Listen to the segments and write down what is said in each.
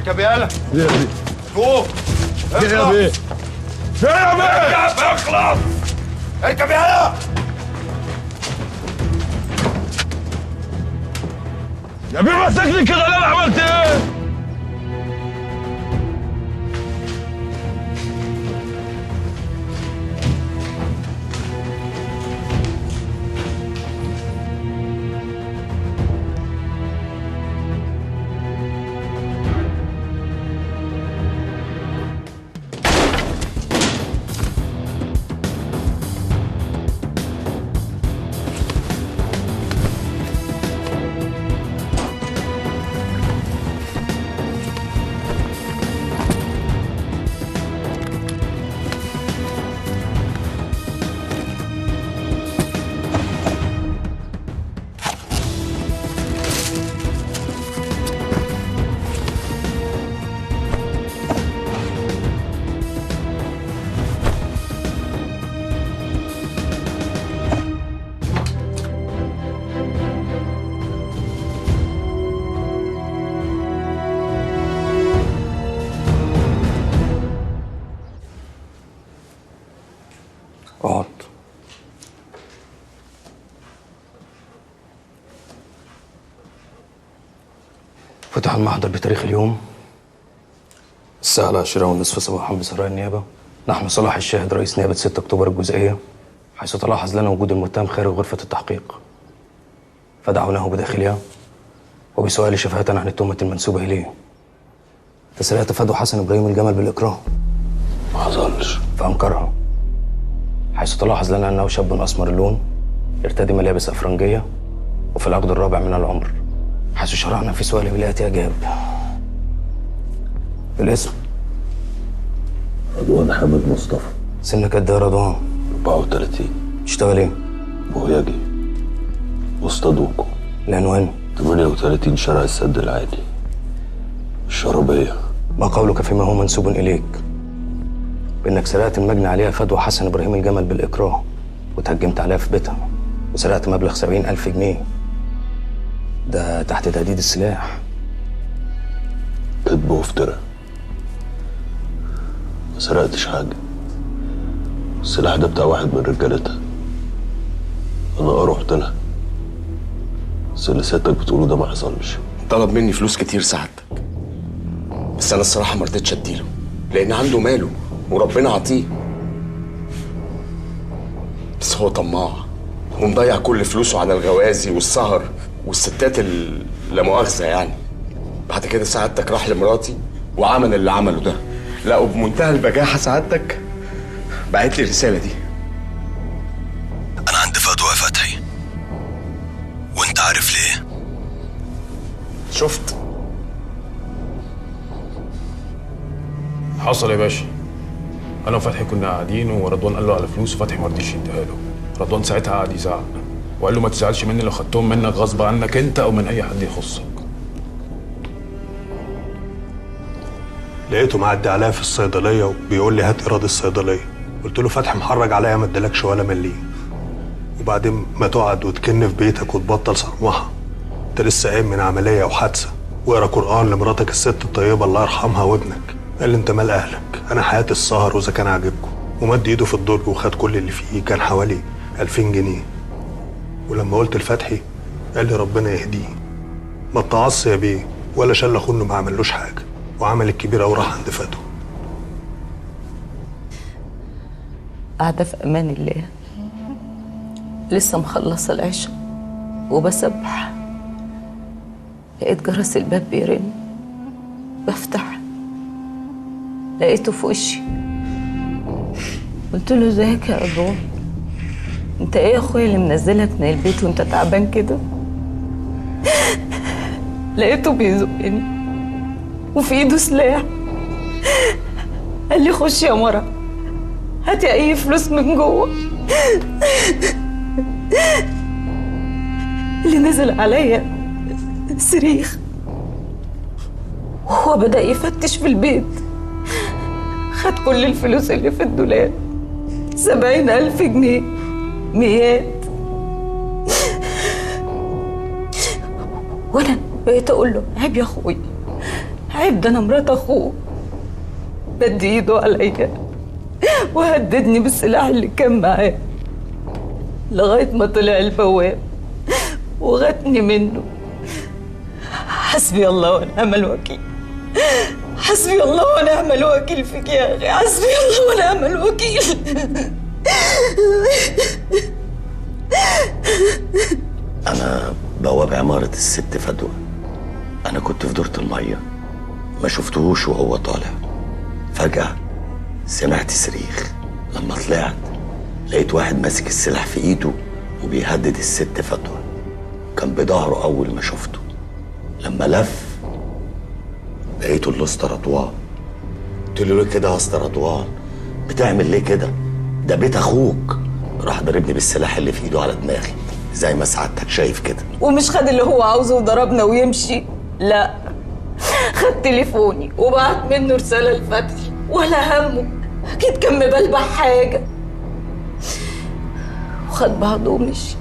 اركب يالا. يا بيه فوق. يا بيه يا بيه اركب، اخلص، اركب يالا. يا بيه ماسكني كده ليه؟ انا عملت ايه؟ اقعد. فتح المحضر بتاريخ اليوم الساعة 10:30 صباحا بسرايا النيابة. نحن صلاح الشاهد رئيس نيابة 6 أكتوبر الجزئية، حيث تلاحظ لنا وجود المتهم خارج غرفة التحقيق، فدعوناه بداخلها وبسؤال شفاهة عن التهمة المنسوبة إليه. تسرقت فدوى حسن إبراهيم الجمل بالإكراه. ما حصلش. فأنكرها، حيث تلاحظ لنا أنه شاب أسمر اللون يرتدي ملابس أفرنجية وفي العقد الرابع من العمر، حيث شرعنا في سؤاله بالآتي أجاب. الاسم؟ رضوان حامد مصطفى. سنك قد إيه يا رضوان؟ 34. تشتغل إيه؟ بوهياجي وسط دوكو. العنوان؟ 38 شارع السد العالي، الشربية. ما قولك فيما هو منسوب إليك بإنك سرقت المجني عليها فدوى حسن إبراهيم الجمل بالإكراه وتهجمت عليها في بيتها وسرقت مبلغ 70,000 جنيه، ده تحت تهديد السلاح؟ كذب وافتراء، ما سرقتش حاجة. السلاح ده بتاع واحد من رجالتها، أنا رحت لها، بس اللي سيادتك بتقوله ده ما حصلش. طلب مني فلوس كتير سعادتك، بس أنا الصراحة ما رضيتش أديله لأن عنده ماله وربنا عطية، بس هو طماع ومضيع كل فلوسه على الغوازي والسهر والستات لا مؤاخذة يعني. بعد كده سعادتك راح لمراتي وعمل اللي عمله ده. لا وبمنتهى البجاحة سعادتك بعت لي الرسالة دي. أنا عند فدوى يا فتحي، وأنت عارف ليه. شفت؟ حصل يا باشا. انا وفتحي كنا قاعدين ورضوان قال له على فلوس وفتحي ما رضيش يديها له. رضوان ساعتها قعد يزعق وقال له ما تزعلش مني لو خدتهم منك غصب عنك انت او من اي حد يخصك. لقيته معدي عليا في الصيدلية وبيقول لي هات ايراد الصيدلية. قلت له فتحي محرج عليا ما ادالكش ولا مليم. وبعدين ما تقعد وتكن في بيتك وتبطل صرمحه، انت لسه قايم من عملية وحادثه، واقرا قران لمراتك الست الطيبة الله يرحمها وابنك. قال لي انت مال اهلك، انا حياتي السهر واذا كان عاجبكم. ومد ايده في الدرج وخد كل اللي فيه، كان حوالي 2000 جنيه. ولما قلت لفتحي قال لي ربنا يهديه، ما اتعص يا بيه ولا شل اخوه انه ما عملوش حاجة، وعمل الكبيرة وراح عند فدوى. قاعدة في امان الله، لسه مخلصة العشاء وبسبح، لقيت جرس الباب بيرن. بفتح لقيته في وشي. قلت له ازيك يا رضوان، انت ايه يا اخويا اللي منزلك من البيت وانت تعبان كده؟ لقيته بيزقني وفي ايده سلاح. قال لي خش يا مرة هاتي اي فلوس من جوه. اللي نزل عليا صريخ، وهو بدأ يفتش في البيت، خد كل الفلوس اللي في الدولاب، 70,000 جنيه ميات. وانا بقيت اقول له عيب يا اخويا، عيب، ده انا مرات اخوه. مد ايده عليا وهددني بالسلاح اللي كان معاه لغاية ما طلع البواب وغتني منه. حسبي الله ونعم الوكيل، حسبي الله ونعم الوكيل فيك يا اخي، حسبي الله ونعم الوكيل. انا بواب عمارة الست فدوى. انا كنت في دورة المية، ما شفتهوش وهو طالع. فجأة سمعت صريخ. لما طلعت لقيت واحد ماسك السلاح في ايده وبيهدد الست فدوى. كان بظهره اول ما شفته. لما لف لقيته الاسطى رضوان. قلت له ليه كده يا اسطى رضوان؟ بتعمل ليه كده؟ ده بيت اخوك. راح ضربني بالسلاح اللي في ايده على دماغي زي ما سعادتك شايف كده. ومش خد اللي هو عاوزه وضربنا ويمشي، لا، خد تليفوني وبعت منه رسالة لفتحي ولا همه، اكيد كان مبلبع حاجة، وخد بعضه ومشي.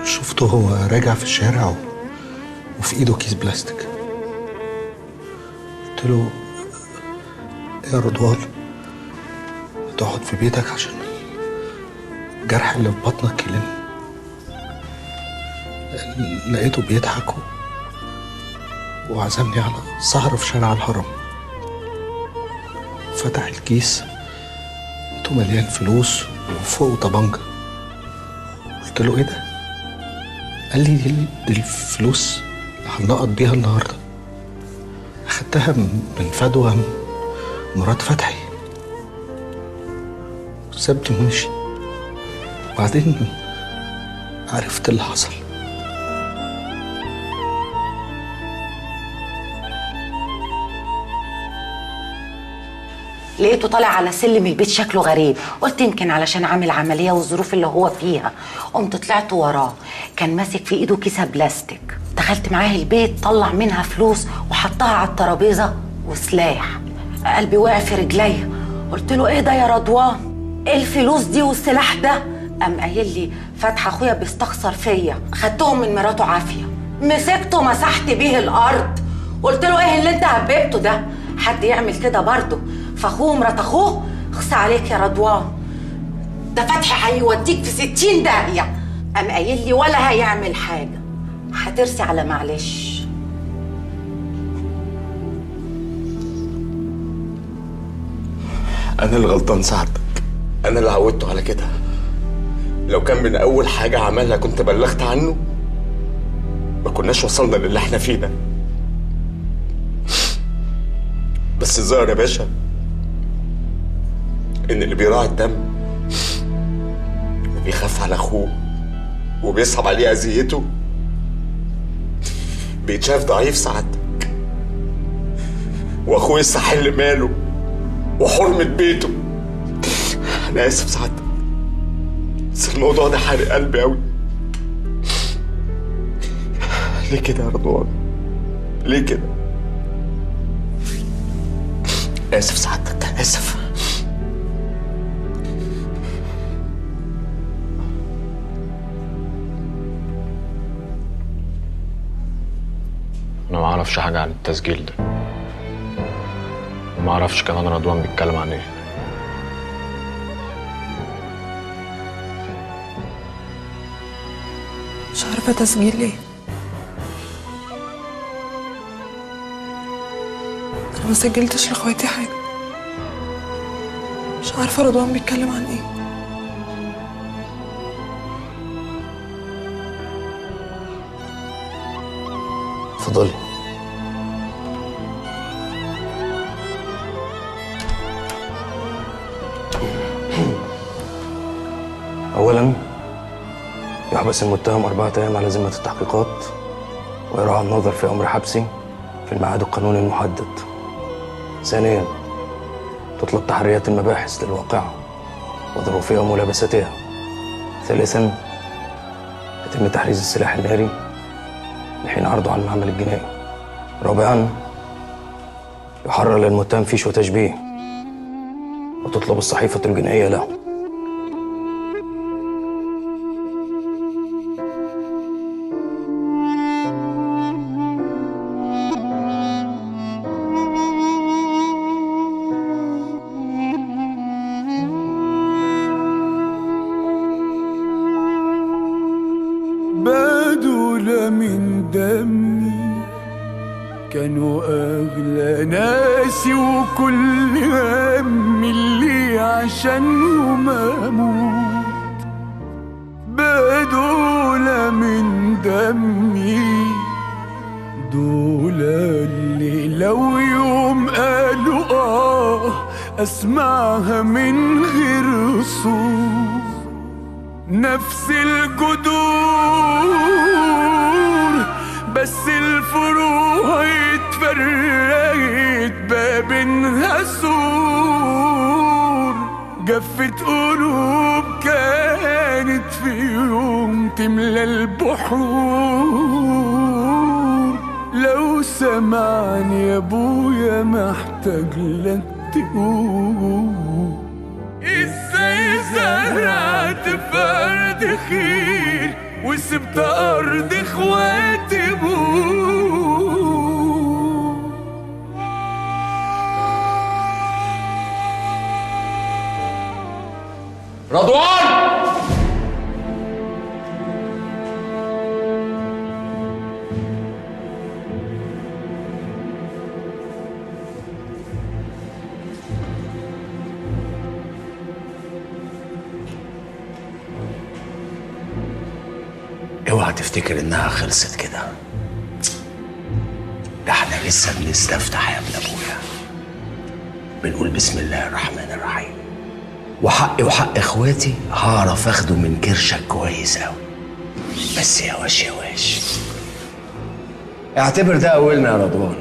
شفته هو راجع في الشارع وفي ايده كيس بلاستيك. قلت له يا رضوان تقعد في بيتك عشان الجرح اللي في بطنك يلم. لقيته بيضحك وعزمني على سهرة في شارع الهرم. فتح الكيس لقيته مليان فلوس وفوقه طبنجة. قلت له ايه ده؟ قال لي دي الفلوس اللي هنقط بيها النهارده، اخدتها من فدوى مرات فتحي. سابني ومشي. وبعدين عرفت اللي حصل. لقيته طالع على سلم البيت شكله غريب، قلت يمكن علشان عامل عملية والظروف اللي هو فيها. قمت طلعت وراه، كان ماسك في ايده كيسه بلاستيك. دخلت معاه البيت، طلع منها فلوس وحطها على الترابيزة وسلاح. قلبي وقع في رجليا. قلت له ايه ده يا رضوان؟ ايه الفلوس دي والسلاح ده؟ قام قايل لي فتحي اخويا بيستخسر فيا، خدتهم من مراته عافية. مسكته مسحت بيه الارض. قلت له ايه اللي انت هببته ده؟ حد يعمل كده برضه؟ فاخوه مرات اخوه؟ اخص عليك يا رضوان، ده فتحي هيوديك في 60 داهية. قام قايل لي ولا هيعمل حاجة، هترسي على معلش. انا اللي غلطان ساعتك، انا اللي عودته على كده. لو كان من اول حاجة عملها كنت بلغت عنه ما كناش وصلنا للي احنا فيه ده. بس الظاهر يا باشا ان اللي بيراعي الدم وبيخاف على اخوه وبيصعب عليه اذيته بيتشاف ضعيف سعادتك، واخوه يستحل ماله وحرمة بيته. انا اسف سعادتك، بس الموضوع ده حارق قلبي قوي. ليه كده يا رضوان؟ ليه كده؟ اسف سعادتك، اسف. انا ما اعرفش حاجة عن التسجيل ده، وما اعرفش كمان رضوان بيتكلم عن ايه. مش عارفه تسجيل ايه. انا ما سجلتش لاخواتي حاجة. مش عارفه رضوان بيتكلم عن ايه. اتفضلي. أولاً يحبس المتهم 4 أيام على ذمة التحقيقات، ويراعى النظر في أمر حبسه في الميعاد القانوني المحدد. ثانياً تطلب تحريات المباحث للواقعة وظروفها وملابستها. ثالثاً يتم تحريز السلاح الناري لحين عرضه على المعمل الجنائي. رابعاً يحرر للمتهم فيش وتشبيه، وتطلب الصحيفة الجنائية له. بدول من دمي، كانوا أغلى ناسي وكل همي اللي عشانهم أموت. بدول من دمي، دول اللي لو يوم قالوا أسمعها من غير صوت. نفس الجذور بس الفروع اتفرقت ما بينها سور. جفت قلوب كانت في يوم تملى البحور. لو سمعني يا ابويا محتاج لك تقول ازاي زرعت في ارض خير وسبت ارض اخواتي بور. رضوان، اوعى تفتكر انها خلصت كده. ده احنا لسه بنستفتح يا ابن ابويا. بنقول بسم الله الرحمن الرحيم. وحقي وحق اخواتي هعرف اخده من كرشك كويس قوي. بس يا واش يا واش، اعتبر ده اولنا يا رضوان.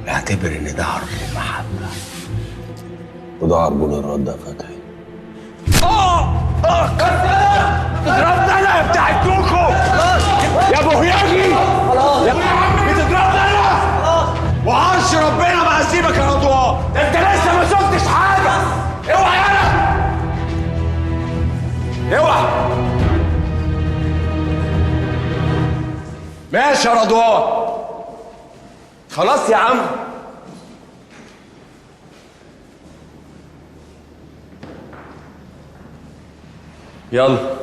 اعتبر ان ده عربون محبة وده عربون الرد يا فتحي. بتضربني انا يا بتاع الكوكو يا بوهياجي، بتضربني انا وعرش ربنا ما هسيبك يا رضوان. ده انت لسه ما شفتش حاجة. اوعى يالا، اوعى. ماشي يا رضوان، خلاص يا عم. يلا.